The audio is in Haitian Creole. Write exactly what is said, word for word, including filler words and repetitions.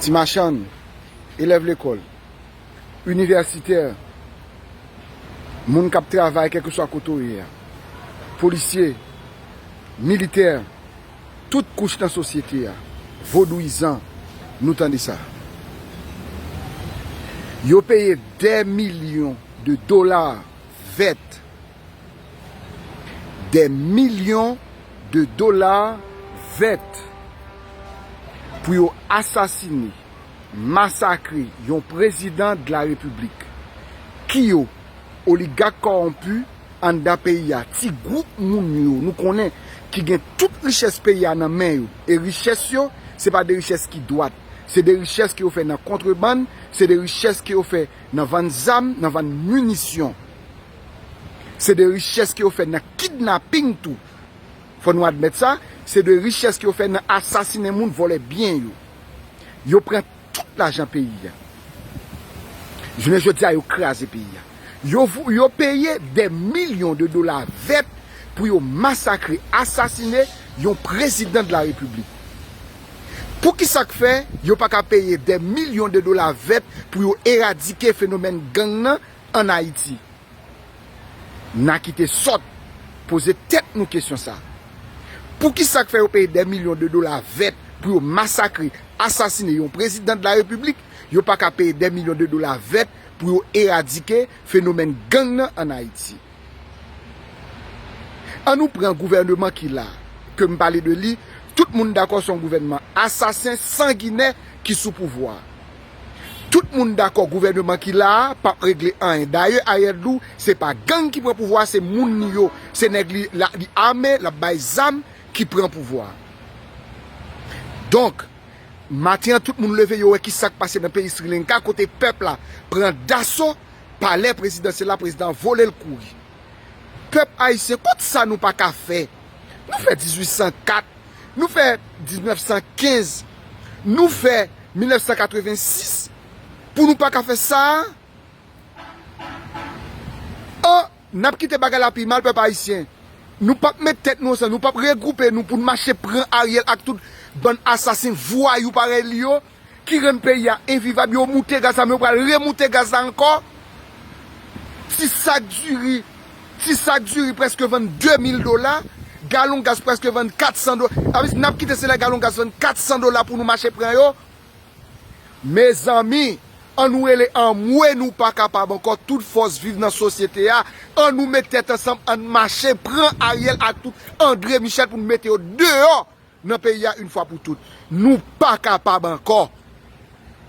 Ti machann, elèv lekòl, inivèsitè, moun k ap travay kèlkeswa kote w ye a, polisye, militè, tout kouch nan sosyete a, vodouyizan, nou tande sa. Yo peye dè milyon de dola vèt, dè milyon de dola vèt pou yo asasine, masakre yon prezidan de la repiblik. Ki yo? Oligak kòwonpi anndan peyi a, ti gwoup moun yo nou konnen ki gen tout richès peyi a nan men yo. E richès yo, se pa de richès ki dwat. Se de richès ke yo fè nan kontrebann, se de richès ke yo fè nan vann zam, nan vann minisyon. Se de richès ke yo fè nan kidnaping tou. Fò nou admèt sa, se de richès ke yo fè nan asasinen moun, vòlè byen yo. Yo pran tout lajan peyi a. Jounen jodi a, yo kraze peyi a. Yo, vou- yo peye dè milyon de dola vèt pou yo masakre, asasine yon prezidan de la repiblik. Poukisa k fè yo pa ka peye dè milyon de dola vèt pou yo eradike fenomèn gang nan ann Ayiti? N a kite sòt poze tèt nou kesyon sa. Poukisa k fè yo peye dè milyon de dola vèt pou yo masakre, asasine yon prezidan de la repiblik, yo pa ka peye dè milyon de dola vèt pou yo eradike fenomèn gang nan ann Ayiti? An nou pran gouvèneman ki la, ke m pale de li, tout moun dakò se yon gouvèneman asasen, sanginè ki sou pouvwa. Tout moun dakò gouvèneman ki la a p ap regle anyen. Dayè, Ariel Lou, se pa gang ki pran pouvwa, se moun li yo. Se nèg li, la, li ame, l ap bay zam ki pran pouvwa. Donk, maten an, tout moun leve, yo wè ki sa k pase nan peyi Sri Lanka, kote pèp la pran daso palè prezidansyèl la, prezidan an vole l kouri. Pèp ayisyen, kot sa nou pa ka fè? Nou fè dizuit san kat, nou fè diznèf san kenz, nou fè mil nèf san katrevensis, pou nou pa ka fè sa a? Oh, n ap kite bagay la pi mal, pèp ayisyen. Nou p ap met tèt nou ansanm, nou p ap regwoupe nou pou n mache pran Ariel ak tout bann asasen vwayou parèy li yo, ki rann peyi a envivab. Yo moute gaz la, men yo pral remoute gaz la ankò. Ti sak diri, ti sak diri prèske vann de mil dola, galon gaz prèske vann kat san dola. Sa vle di, n ap kite se lè galon gaz vann kat san dola pou nou mache pran yo? Mezanmi, an nou rele anmwe, nou pa kapab ankò. Tout fòs viv nan sosyete a, an nou met tèt ansanm, an n mache pran Ariel ak tout André Michel pou n mete yo deyò nan peyi a yon fwa pou tout. Nou pa kapab ankò.